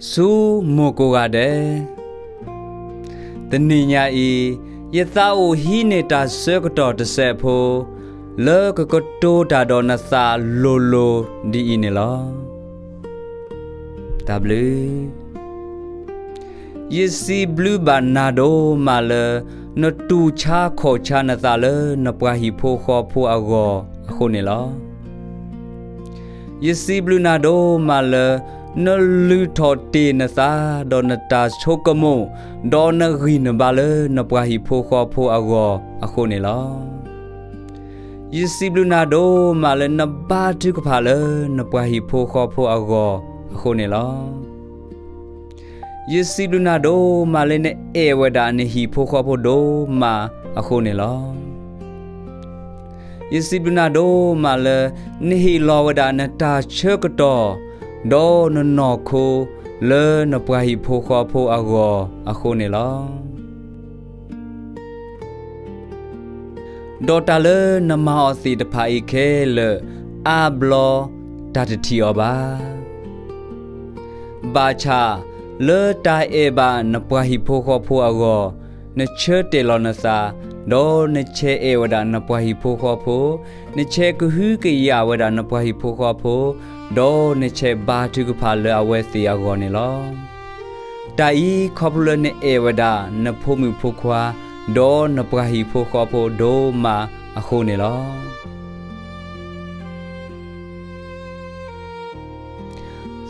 ဆူမိၢ်ကိးဂၤဒဲး, တနံၤညါအံၤ, ယသးအိၣ်ဟံးန့ၢ်တၢ်ဆၢကတီၢ်တစဲးဖိ, လၢကကတိၤတၢ်ဒီးနသးလိၤလိၤဒ်အံၤန့ၣ်လီၤ. တၢ်ဘျုး ယစံးဘျုးဘၣ်နၤဒိၣ်မးလၢ နတူၢ်ဆါခီၣ်ဆါနသးလၢနပှၤဟံၣ်ဖိဃီဖိအဂီၢ်အဃိန့ၣ်လီၤ. ယစံးဘျုးနၤဒိၣ်မးလၢ နလုၢ်ထီၣ်တ့ၢ်နသး ဒီးနတၢ်ဆိကမိၣ် ဒီးနဂံၢ်နဘါလၢနပှၤဟံၣ်ဖိဃီဖိအဂီၢ်အဃိန့ၣ်လီၤ. ယစံးဘျုးနၤဒိၣ်မးလၢနဘါထုကဖၣ်လၢနပှၤဟံၣ်ဖိဃီဖိအဂီၢ်အဃိန့ၣ်လီၤ. ယစံးဘျုးနၤဒိၣ်မးလၢနအဲၣ်ဝဲဒၣ်နဟံၣ်ဖိဃီဖိဒိၣ်မးအဃိန့ၣ်လီၤ. ယစံးဘျုးနၤဒိၣ်မးလၢ နဟ့ၣ်လီၤဝဲဒၣ်နတၢ်ဆၢကတီၢ် ဒီးနနီၢ်ခိ လၢနပှၤဟံၣ်ဖိဃီဖိအဂီၢ်အဃိန့ၣ်လီၤ. ဒီးတၢ်လၢနမၤအီၤသ့ၣ်တဖၣ်အံၤခဲလၢာ် အါဘျီတၢ်တထံၣ်အီၤဘၣ်. ဘၣ်ဆၣ်လၢတၢ်အဲၣ်ဘၣ်နပှၤဟံၣ်ဖိဃီဖိအဂီၢ်, နဆၢတဲာ်လီၤနသး, ဒီးနဆဲးအဲၣ်ဝဲဒၣ်နပှၤဟံၣ်ဖိဃီဖိ, နဆဲးကဟုကယာ်ဝဲဒၣ်နပှၤဟံၣ်ဖိဃီဖိ, ဒီးနဆဲးဘါထုကဖၣ်လၢအဝဲသ့ၣ်အဂီၢ်န့ၣ်လီၤ. တၢ်အံၤခီဖျိလၢနအဲၣ်ဝဲဒၣ်နဖိမုၣ်ဖိခွါ, ဒီးနပှၤဟံၣ်ဖိဃီဖိဒိၣ်မးအဃိန့ၣ်လီၤ.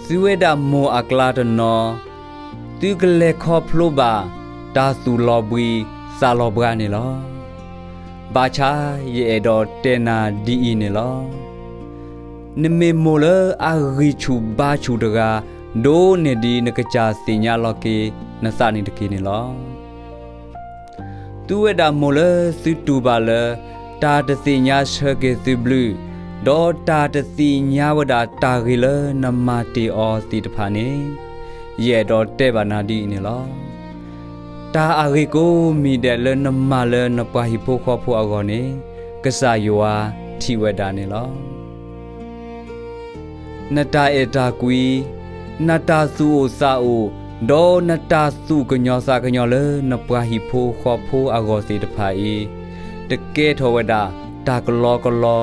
သုဝဲဒၣ်မိၢ်အကျါတနီၤ, သုကလဲၤခီဖျိဘၣ်တၢ်သူၣ်လီၤဘှံးသးလီၤဘှါန့ၣ်လီၤ. ဘၣ်ဆၣ်ယအဲၣ်ဒိးတဲနၤဒ်အံၤန့ၣ်လီၤ. နမ့ၢ်မိၢ်လၢအဂံၢ်ဆူၣ်ဘါဆူၣ်တဂၤ, ဒိၣ်န့ၢ်ဒံးနကစၢ်သ့ၣ်ညါလီၤက့ၤနသးန့ၣ်တက့ၢ်န့ၣ်လီၤ. သုဝဲဒၣ်မိၢ်လၢသုတူၢ်ဘၣ်လၢ တၢ်တသ့ၣ်ညါဆၢက့ၤသုဘျုး, ဒီးတၢ်တသ့ၣ်ညါဝဲဒၣ်တၢ်ဂ့ၤလၢနမၤတ့ၢ်အီၤသ့ၣ်တဖၣ်န့ၣ်, ယအဲၣ်ဒိးတဲဘၣ်နၤဒ်အံၤန့ၣ်လီၤ. တၢ်အဂ့ၤကိးမံၤဒဲးလၢနမၤလၢနပှၤဟံၣ်ဖိဃီဖိအဂီၢ်န့ၣ်, ကစၢ်ယွၤထံၣ်ဝဲဒၣ်န့ၣ်လီၤ. နတၢ်အဲၣ်တၢ်ကွံ, နတၢ်သူၣ်အိၣ်သးအိၣ်, ဒီးနတၢ်သူၣ်ကညီၤသးကညီၤလၢနပှၤဟံၣ်ဖိဃီဖိအဂီၢ်သ့ၣ်တဖၣ်အံၤ, တကဲထီၣ်ဝဲဒၣ်တၢ်ကလီကလီ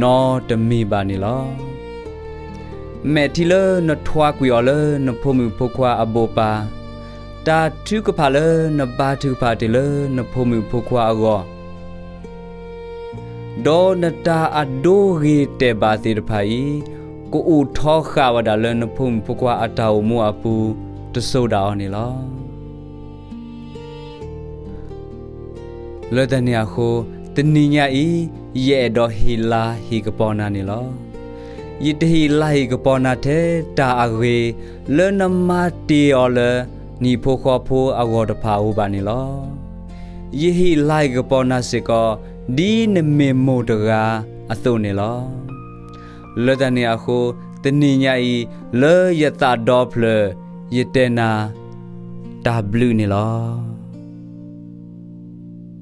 နီတမံၤဘၣ်န့ၣ်လီၤ. မဲာ်ထံလၢနထွါကွံာ်အီၤလၢနဖိမုၣ်ဖိခွါအဘိးပၢ်, တၢ်ထုကဖၣ်လၢနဘါထုကဖၣ်တ့ၢ်လၢနဖိမုၣ်ဖိခွါအဂီၢ် ဒီးနတၢ်အဒိဂ့ၤတဲာ်ဘၣ်သ့ၣ်တဖၣ်အံၤ, ကအိၣ်ထီဃာ်ဝဲဒၣ်လၢနဖိမုၣ်ဖိခွါအတၢ်အိၣ်မူအပူၤတစိၤဒၣ်အီၤန့ၣ်လီၤ. လၢတၢ်န့ၣ်အဃိ, တနံၤညါအံၤ, ယအဲၣ်ဒိးဟ့ၣ်လၤဟ့ၣ်ကပီၤနၤန့ၣ်လီၤ. ယတဟ့ၣ်လၤဟ့ၣ်ကပီၤနၤထဲတၢ်အဂ့ၤလၢနမၤတ့ၢ်အီၤလၢနဟံၣ်ဖိဃီဖိအဂီၢ်တဖၣ်အအိၣ်ဘၣ်န့ၣ်လီၤ. ယဟ့ၣ်လၤဟ့ၣ်ကပီၤနၤစ့ၢ်ကီး ဒ်နမ့ၢ်မိၢ်တဂၤအသိးန့ၣ်လီၤ. လၢတၢ်န့ၣ်အဃိ, တနံၤညါအံၤ, လၢယသးဒီဖျၢၣ်, ယတဲနၤတၢ်ဘျုးန့ၣ်လီၤ.